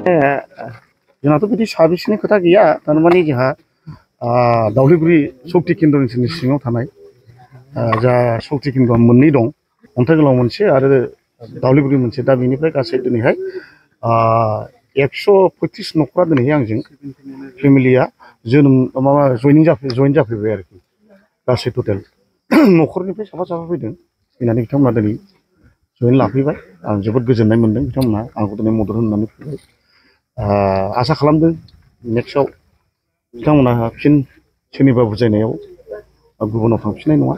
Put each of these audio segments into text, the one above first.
जोंनाथ' बिदि साबिसनि खोथा गैया थारमाने जोंहा दावलिगुरि सक्ति केन्द्रनि सिङाव थानाय जा सक्ति केन्द्रआ मोननै दं अन्थाइ गोलाव मोनसे आरो दावलिगुरि मोनसे दा बेनिफ्राय गासै दिनैहाय 135 न'खरा दिनैहाय आंजों फेमिलिया जोनोम माबा जइन जाफैबाय आरोखि गासै टटेल न'खरनिफ्राय साफा फैदों फैनानै बिथांमोना दिनै जइन लाफैबाय आं जोबोद गोजोननाय मोन्दों बिथांमोना आंखौ दिनै मदद होनानै फैबाय आसा खालामदों नेक्स्टआव बिथांमोनहा फिन सोरनिबा बुजायनायाव गुबुनाव थांफिननाय नङा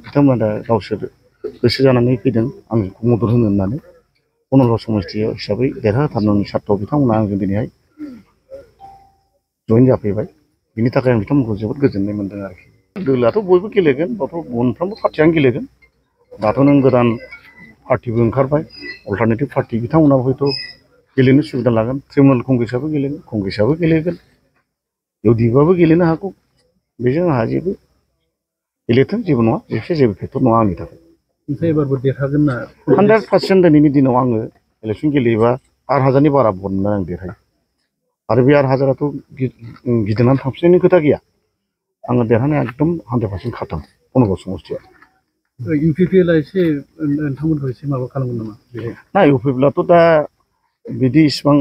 बिथांमोना दा गावसोर गोसो जानानै फैदों आंखौ मदद होनो होननानै बनरगाव समस्ति हिसाबै देरहाहोथारनायनि सार्थआव बिथांमोना आंजों दिनैहाय जइन जाफैबाय बिनि थाखाय आं बिथांमोनखौ जोबोद गोजोननाय मोन्दों आरोखि दोलोआथ' बयबो गेलेगोन बाथ' मोनफ्रोमबो पार्टियानो गेलेगोन दाथ' नों गोदान पार्टिबो ओंखारबाय अल्टारनेटिभ पार्टि बिथांमोनाबो हयथ' गेलेनो सुबिदा लागोन तृणमूल कंग्रेसआबो गेलेगोन इउडिएफआबो गेलेनो हागौ बेजों आंहा जेबो गेलेथों जेबो नङा बेसो जेबो फेक्टर नङा आंनि थाखाय 100% दिनैनि दिनाव आङो इलेक्सन गेलेयोबा 8,000नि बारा भट मोननानै आं देरहायो आरो बे 8,000आथ' गिदिंनानै थांफिननायनि खोथा गैया आङो देरहानाया एकदम 100% खाथाम बनरगाव समस्तियाव इउपिपिएलआ एसे नोंथांमोनखौ एसे माबा खालामगोन नामा ना इउपिपिएलआथ' दा बिदि इसिबां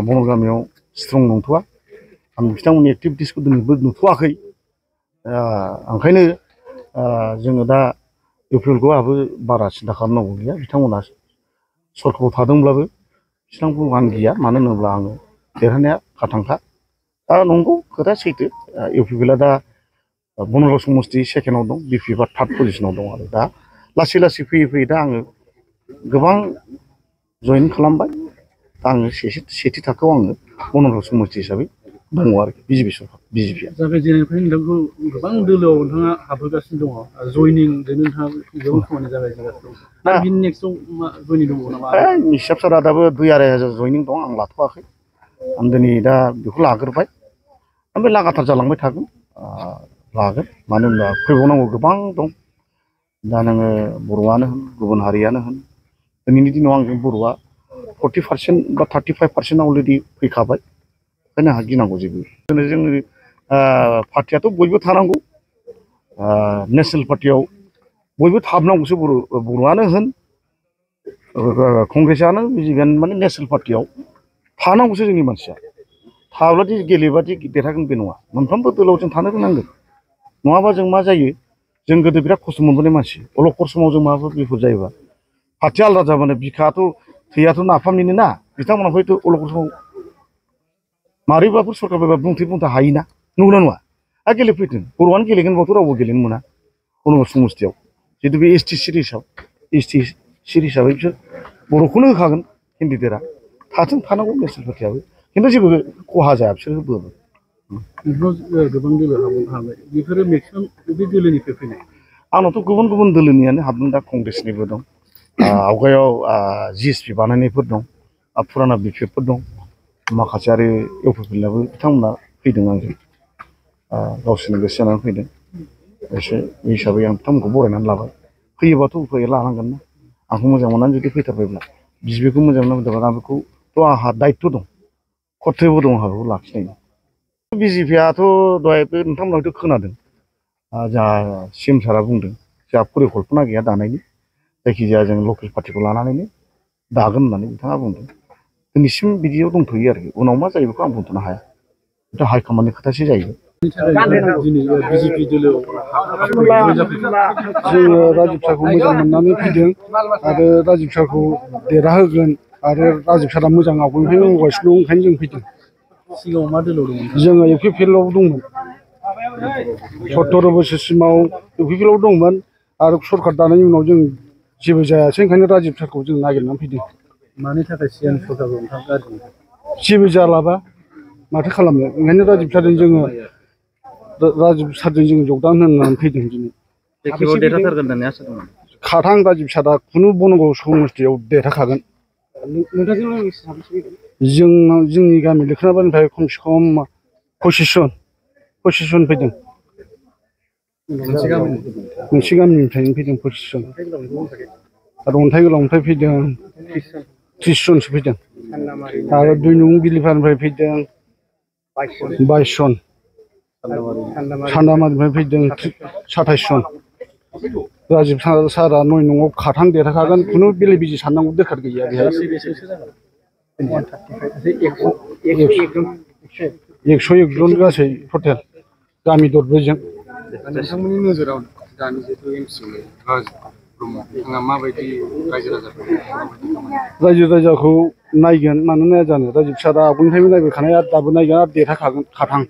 बनर गामियाव स्ट्रं नंथ'आ आं बिथांमोननि एक्टिभिटिसखौ दिनैबो नुथ'वाखै ओंखायनो जोङो दा इउपिपिएलखौ आंहाबो बारा सिन्था खालामनांगौ गैया बिथांमोना सरकारआव थादोंब्लाबो बिथांखौ आं गिया मानो होनोब्ला आङो देरहानाया खाथांखा दा नंगौ खोथा सैथो इउपिपिएलआ दा बनरगाव समस्ति सेकेन्डआव दं बिपिएफआ थार्ड पजिसनाव दं आरो दा लासै फैयै दा आङो गोबां जइन खालामबाय दा आङो सेथि थाखोआव आङो बनरगाव समस्ति हिसाबै दङ आरोखि बिजेपिआ जागायजेननायनिफ्राय नोंथांखौ गोबां दोलोआव नोंथाङा हाबहोगासिनो दङ जयनिंजोंनो नोंथाङा गोबां खामानि जागायजेनगासिनो दं दा बिनि नेक्स्टआव मा जयनिं दङ नामा हिसाब सारा दाबो 2-2.5 जयनिं दं आं लाथ'वाखै आं दिनै दा बेखौ लाग्रोबाय ओमफ्राय लागाथार जालांबाय थागोन लागोन मानो होनबा फैबावनांगौ गोबां दं दा नोङो बर'आनो होन गुबुन हारियानो होन दिनैनि दिनाव आंजों बर'आ 40% बा 35% अलरेडि फैखाबाय ओंखायनो आंहा गिनांगौ जेबो जोंनि पार्टियाथ' बयबो थानांगौ नेसनेल पार्टियाव बयबो थाबनांगौसो बर'आनो होन कंग्रेसआनो बिजेपिआनो माने नेसनेल पार्टियाव थानांगौसो जोंनि मानसिया थाब्लादि गेलेबादि देरहागोन बे नङा मोनफ्रोमबो दोलोआव जों थानो रोंनांगोन नङाबा जों मा जायो जों गोदो बिराद खस्थ' मोनबोनाय मानसि अलखर समाव जों माबाफोर बिफद जायोबा पार्टिया आलादा जाबानो बिखायाथ' थैयाथ' नाफामनिनो ना बिथांमोना हयथ' अलखर समाव मारैबाफोर सरकार फैबा बुंथा हायोना नंगौना नङा आरो गेलेफैथों बर'आनो गेलेगोन बावथ' रावबो गेलेनो मोना बनरगाव समस्तियाव जितु बे एसटि सिट हिसाबै बिसोर बर'खौनो होखागोन केन्डिडेटआ थानांगौ नेसनेल पार्टियाबो खिन्थु जेबो खहा जाया बिसोर होबोबो गोबां दोलो हाबबाय बेफोरो मेक्सिमाम बे दोलोनिफ्राय फैनाय आंनावथ' गुबुन दोलोनियानो हाबदों दा कंग्रेसनिबो दं आवगायाव जिएसपि बानायनायफोर दं फुराना बिपिएफफोर दं माखासे आरो इउपिपिएलआबो बिथांमोना फैदों आंजों गावसोरनो गोसो जानानै फैदों एसे बे हिसाबै आं बिथांमोनखौ बरायनानै लाबाय फैयोबाथ' उफाय लानांगोन ना आंखौ मोजां मोननानै जुदि फैथारबायब्ला बिजेपिखौ मोजां मोननानै फैथारब्ला आं बेखौथ' आंहा दायित्व दं कर्तब्य दं आंहा बेखौ लाखिनायनि बिजेपिआथ' दहायबो नोंथांमोनाथ' खोनादों जोंहा सिएम सारा बुंदों जोंहा परिकल्पना गैया दानायनि जायखिजाया जों लकेल पार्टिखौ लानानैनो दागोन होननानै बिथाङा बुंदों दिनैसिम बिदियाव दंथ'यो आरोखि उनाव मा जायो बेखौ आं बुंथ'नो हाया दा हाइकमान्डनि खोथासो जायो जोङो राजिब सारखौ मोजां मोननानै फैदों आरो राजिब सारखौ देरहाहोगोन आरो राजिब सारा मोजां आवगायनिफ्रायनो मावगासिनो दं ओंखायनो जों फैदों सिगाङाव मा दोलोआव दंमोन जोङो इउपिपिएलआव दंमोन 17 बोसोरसिमाव इउपिपिएलआव दंमोन आरो सरकार दानायनि उनाव जों जेबो जायासै ओंखायनो राजिब सारखौ जों नागिरनानै फैदों मानि थाखाय सिगां सरकारखौ नोंथाङा गाज्रि जेबो जालाबा माथो खालामनो ओंखायनो राजिब सारजों जोङो जगदान होननानै फैदों दिनै देरहाथारगोन होननानै आसा दंमोन खाथां राजिब सारा खुनु बनरगाव समस्तियाव देरहाखागोन जोंनि गामि लोखोनाबारिनिफ्राय खमसे खम 25 जन फैदों मोनसे गामिनिफ्रायनो फैदों 25 जन आरो अन्थाइ गोलावनिफ्राय फैदों 30 जनसो फैदों आरो 2 नं बिलिफारनिफ्राय फैदों 22 जन सान्दामारिनिफ्राय फैदों 27 जन राजिब सारा 9 नङाव खाथां देरहाखागोन खुनु बेले बेजे साननांगौ दरखार गैया बेहाय 101 जन गासै टटेल गामि दरब्रैजों नोंथांमोननि नोजोराव दानि जिथु एमसि राजिब ब्रह्म बिथाङा माबायदि रायजो राजाखौ नायगोन मानो नाया जानो राजिब सारा आगोलनिफ्रायबो नायबोखानाय आरो दाबो नायगोन आरो देरहाखागोन खाथां